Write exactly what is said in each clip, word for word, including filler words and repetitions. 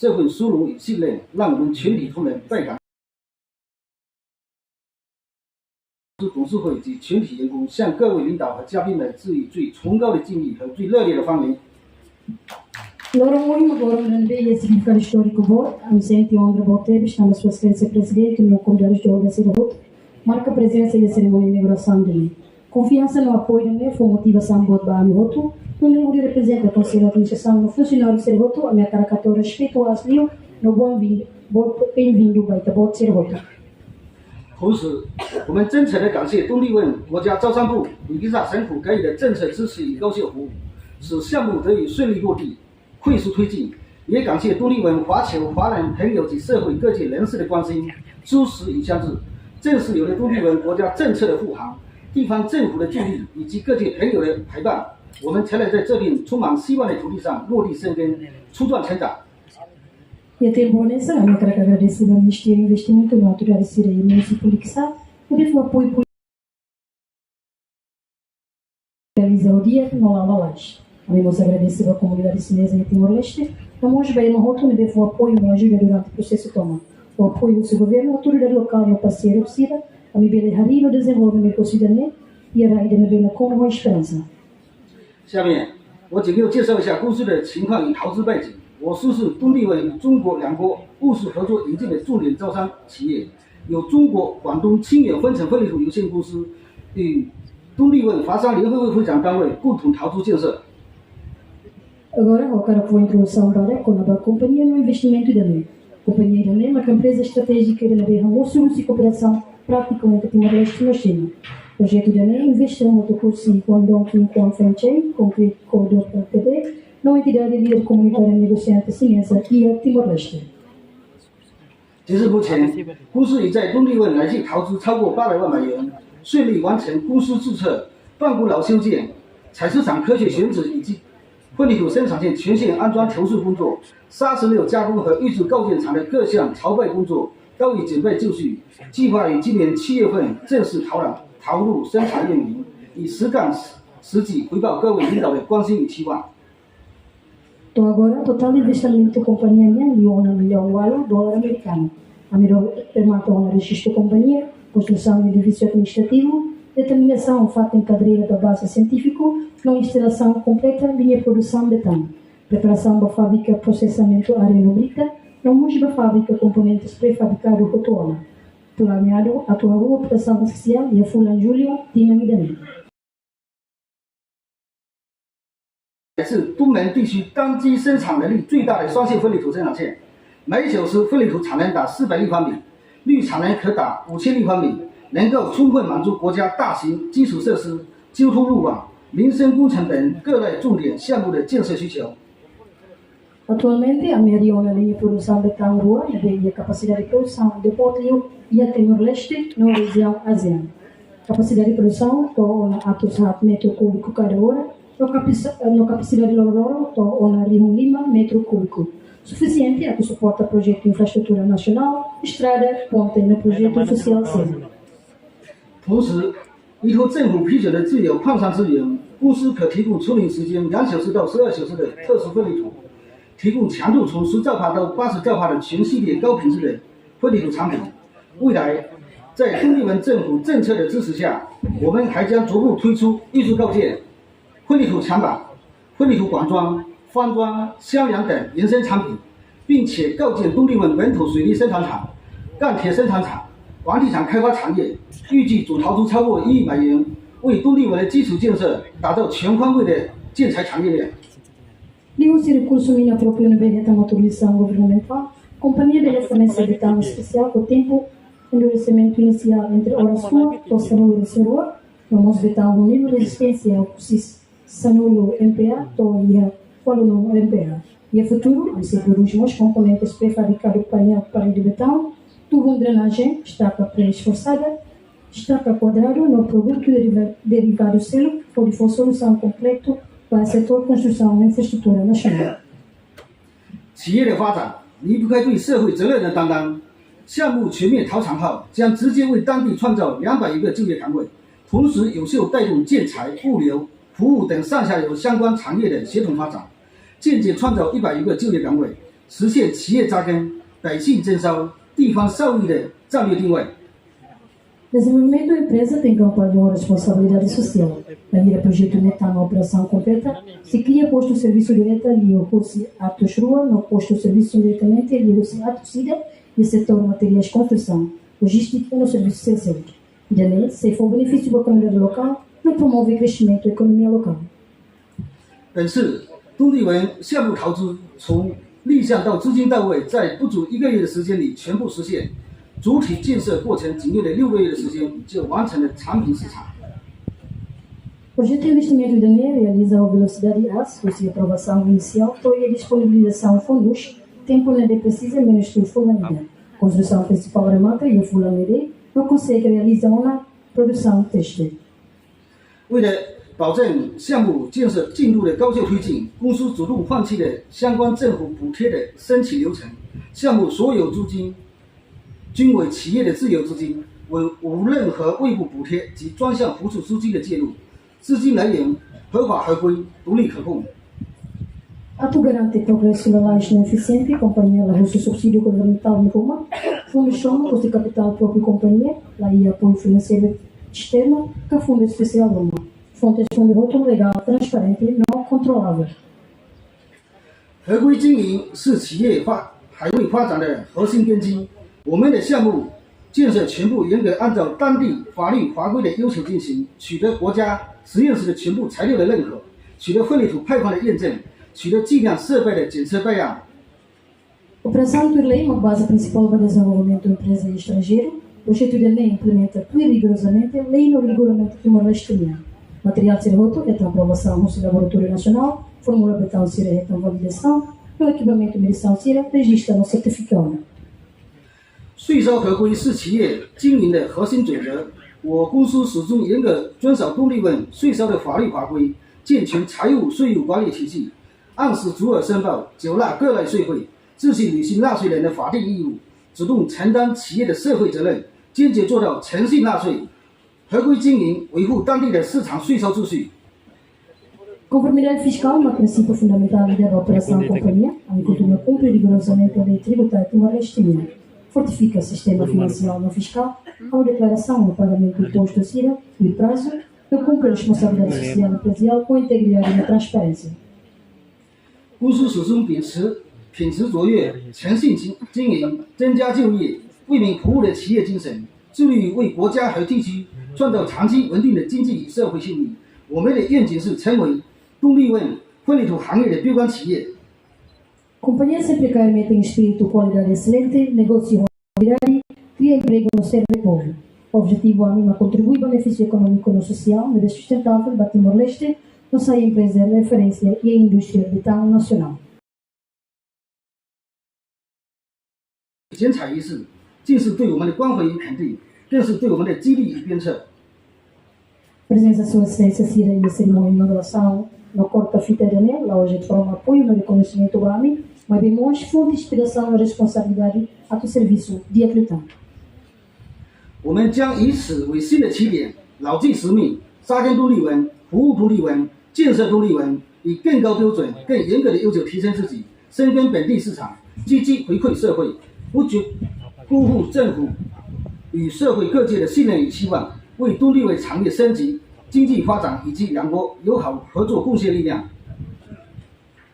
社会殊荣与信任，让我们全体同仁倍感董事会及全体员工向各位领导和嘉宾们致以最崇高的敬意和最热烈的欢迎。 Loron ohin mak loron ida ne'ebé iha signifikadu istóriku boot, ami sente onra boot tebes tanba Sua Exelénsia Prezidente no konvidadus de onra sira hotu marka prezensa iha serimónia inaugurasaun ida-ne'e. Konfiansa no apoiu ida-ne'e fó motivasaun boot ba ami hotu, nune'e hodi reprezenta Konsellu Administrasaun no funsionáriu sira hotu, ami hakarak hato'o respeitu aas liu no boa-vin-, boa-, bem-vindo ba ita-boot sira hotu. 同时，我们真诚地感谢东帝汶国家招商部以及各省府给予的政策支持与高效服务，使项目得以顺利落地，快速推进。也感谢东帝汶华侨、华人朋友及社会各界人士的关心、支持与相助。正是有了东帝汶国家政策的护航、地方政府的助力以及各界朋友的陪伴，我们才能在这片充满希望的土地上落地生根、初创成长。 Iha tempu hanesan, ami hakarak agradese ba Ministériu Investimentu no autoridade sira iha Munisípiu Likisá, hodi fó apoiu polítiku realiza ho di'ak no lalais. Ami mós agradese ba komunidade xineza iha Timor-Leste, no mós ba ema hotu ne'ebé fó apoiu no ajuda durante prosesu tomak. Ho apoiu husi governu, autoridade lokál no parseiru sira, ami bele harii no dezenvolve negósiu ida-ne'e iha rai ida ne'ebé nakonu ho esperansa. 下面，我简要介绍一下公司的情况与投资背景。我司是东帝汶与中国两国务实合作引进的重点招商企业，由中国广东清远分层分离土有限公司与东帝汶华商联合会会长单位共同投资建设。 Agora, ha'u hakarak fó introdusaun badak kona-ba kompañia no investimentu ida-ne'e. Kompañia ida-ne'e maka empreza estratéjika ida ne'ebé hamosu husi kooperasaun prátiku entre Timor-Leste no Xina. Projetu ida-ne'e investe hamutuk husi Guangdong Qinhuan Franchise, Concrete Corridor Ltd, no entidade líder komunitária negosiante xineza iha Timor-Leste. 截至目前，公司已在东帝汶累计投资超过八百万美元，顺利完成公司注册、半古老修建、采石场科学选址以及混凝土生产线全线安装投入工作，三十六加工和预制构件厂的各项筹备工作都已准备就绪，计划于今年七月份正式投入，投入生产运营，以实干实际回报各位领导的关心与期望。 To'o agora, totál investimentu kompañia nian liu ona millaun ualu dolar amerikanu. Ami remata ona rejistu kompañia, konstrusaun edifísiu administrativu, determinasaun fatin pedreira ba baze sientífiku, no instalasaun kompleta liña produsaun betaun. Preparasaun ba fábrika prosesamentu área no brita, no mós ba fábrika komponentes pré-fabrikadu hotu ona. Planeadu atu hahú operasaun ofisiál iha fulan Jullu tinan ida-ne'e. 是东盟地区单机生产能力最大的双线分离土生产线，每小时分离土产能达四百立方米，绿产能可达五千立方米，能够充分满足国家大型基础设施、交通路网、民生工程等各类重点项目的建设需求。 Atualmente, ami harii ona liña produsaun betaun rua, ne'ebé iha kapasidade produsaun de'it liu iha Timor-Leste no rejiaun ASEAN. Kapasidade produsaun to'o ona atus haat metru kúbiku kada ora, no kapasa-, no kapasidade loroloron to'o ona rihun lima metru kúbiku. Sufisiente atu suporta projetu infraestrutura nasionál, estrada, ponte no projetu sosiál seluk. 同时，依托政府批准的自由矿藏资源，公司可提供抽离时间两小时到十二小时的特殊分离土，提供强度从十兆帕到八十兆帕的全系列高品质的分离土产品。未来，在东帝汶政府政策的支持下，我们还将逐步推出预制构件、混凝土墙板、混凝土管桩、方桩、箱梁等衍生产品，并且构建东帝汶本土水泥生产厂、钢铁生产厂、房地产开发产业，预计总投资超过一亿美元，为东帝汶的基础建设打造全方位的建材产业链。 Liuhusi rekursu mina própriu ne'ebé hetan autorizasaun governamentál, kompañia bele fornese betaun espesiál ho tempu enduresimentu inisiál entre oras rua to'o sanulu resin-rua, no mós betaun ho nivel rezisténsia husi sanulu M P A to'o iha ualunulu M P A. Iha futuru, ami sei prodús mós komponentes pré-fabrikadu painel parede betaun, tubu drenajen, estaka pré-esforsada, estaka kuadradu no produtu deriva-, derivadu seluk, hodi fó solusaun kompletu ba setór konstrusaun infraestrutura nasionál. 企业的发展离不开对社会责任的担当。项目全面投产后，将直接为当地创造两百余个就业岗位，同时有效带动建材、物流、服务等上下游相关产业的协同发展，间接创造一百余个就业岗位，实现企业扎根、百姓增收、地方效益的战略定位。 Dezenvolvimentu empreza tem como padrão responsabilidade sosiál. Bainhira projetu ne'e tama operasaun kompleta, sei kria postu servisu direta liuhusi atus rua no postu servisu indiretamente liuhusi atus ida iha setór materiais konstrusaun, lojístika no servisu esensiál. Ida-ne'e sei fó benefísiu ba komunidade lokál no promove kresimentu ekonomia lokál. 本次东帝汶项目投资从立项到资金到位，在不足一个月的时间里全部实现，主体建设过程仅用了六个月的时间就完成了产品市场。 Projetu investimentu ida-ne'e realiza ho velosidade aas, husi aprovasaun inisiál to'o iha disponibilizasaun fundus, tempu ne'ebé presiza menus tuir fulan ida. Konstrusaun prinsipál remata iha fulan ne'e, no konsege realiza ona produsaun teste. 为了保证项目建设进度的高效推进，公司主动放弃了相关政府补贴的申请流程，项目所有资金均为企业的自有资金，无，无任何外部补贴及专项扶助资金的介入，资金来源合法合规、独立可控。 Atu garante progresu lalais no efisiente, kompañia la husu subsídiu governamentál nia ruma. Fundus soma husi kapitál própriu kompañia, la iha apoiu finanseiru esternu ka fundu espesiál ruma. Fontes fundus hotu legál, transparente no kontrolavel. 合规经营是企业发，海外发展的核心根基。我们的项目建设全部严格按照当地法律法规的要求进行，取得国家实验室的全部材料的认可，取得混凝土排放的验证，取得计量设备的检测备案。 Operasaun tuir lei mak baze prinsipál ba dezenvolvimentu empreza estranjeiru. Projetu ida-ne'e implementa tuir rigorozamente lei no regulamentu Timor-Leste nian. Materiál sira hotu hetan aprovasaun husi laboratóriu nasionál, fórmula betaun sira hetan validasaun, no ekipamentu medisaun sira rejista no sertifika ona. 税收合规是企业经营的核心准则，我公司始终严格遵守东帝汶税收的法律法规，健全财务税务管理体系，按时足额申报、缴纳各类税费，自行履行纳税人的法定义务，主动承担企业的社会责任，坚决做到诚信纳税、合规经营，维护当地的市场税收秩序。 Konformidade fiskál mak prinsípiu fundamentál liuhusi operasaun kompañia. Ami kontinua kumpre rigorozamente lei tributária Timor-Leste nian. Fortifika sistema finansiál no fiskál, halo deklarasaun no pagamentu impostu sira tuir prazu, no kumpre responsabilidade sosiál emprezaziál ho integridade no transparénsia. 公司始终秉持品质卓越、诚信经，经营、增加就业、为民服务的企业精神，致力于为国家和地区创造长期稳定的经济与社会效益。我们的愿景是成为东帝汶混凝土行业的标杆企业。 Kompañia sempre kaer metin espíritu kualidade eselente, negósiu ho kualidade, kria empregu no serve povu. Objetivu ami mak kontribui ba benefísiu ekonómiku no sosiál ne'ebé sustentável ba Timor-Leste, no sai empreza referénsia iha indústria betaun nasionál. 剪彩仪式，既是对我们的关怀与肯定，更是对我们的激励与鞭策。 Prezensa Sua Exelénsia sira iha serimónia inaugurasaun no korta fita ida-ne'e, la'ós de'it forma apoiu no rekoñesimentu ba ami, maibé mós fonte inspirasaun no responsabilidade atu servisu di'ak liután. 我们将以此为新的起点，牢记使命，扎根东帝汶，服务东帝汶，建设东帝汶，以更高标准、更严格的要求提升自己，深耕本地市场，积极回馈社会，不辜辜负政府与社会各界的信任与期望，为东帝汶产业升级、经济发展以及两国友好合作贡献力量。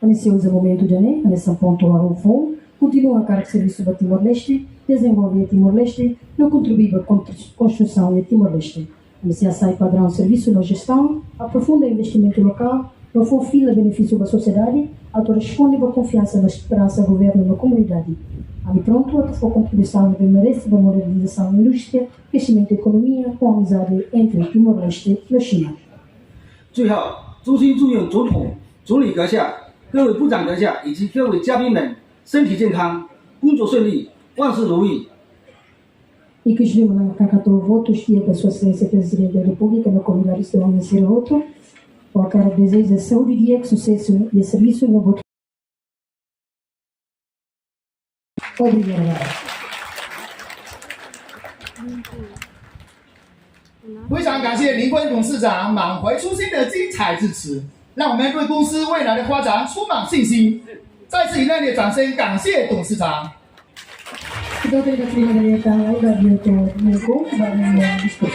Ami sei uza momentu ida-ne'e, hanesan pontu hahú foun, kontinua hakarak servisu ba Timor-Leste, dezenvolve Timor-Leste, no kontribui ba konstru-, konstrusaun iha Timor-Leste. Ami sei hasa'e padraun servisu no jestaun, aprofunda investimentu lokál, no fó fila benefísiu ba sosiedade, atu responde ba konfiansa no esperansa governu no komunidade. Ami prontu atu fó kontribuisaun ne'ebé merese ba modernizasaun indústria, kresimentu ekonomia, ho amizade entre Timor-Leste no Xina. 最后，衷心祝愿总统、总理阁下、各位部长阁下以及各位嘉宾们身体健康，工作顺利，万事如意。 Ikus liu mak hakarak hato'o votus di'ak ba Sua Exelénsia Prezidente da Repúblika no konvidadu sira hotu. Ha'u hakarak dezeja saúde di'ak, susesu iha servisu no buat. Obrigada. 非常感谢林坤董事长满怀初心的精彩致辞，让我们对公司未来的发展充满信心。再次以热烈掌声感谢董事长。 Kita terima kasih dari Kang Lauda Bioto Mukung, Bang Mukung.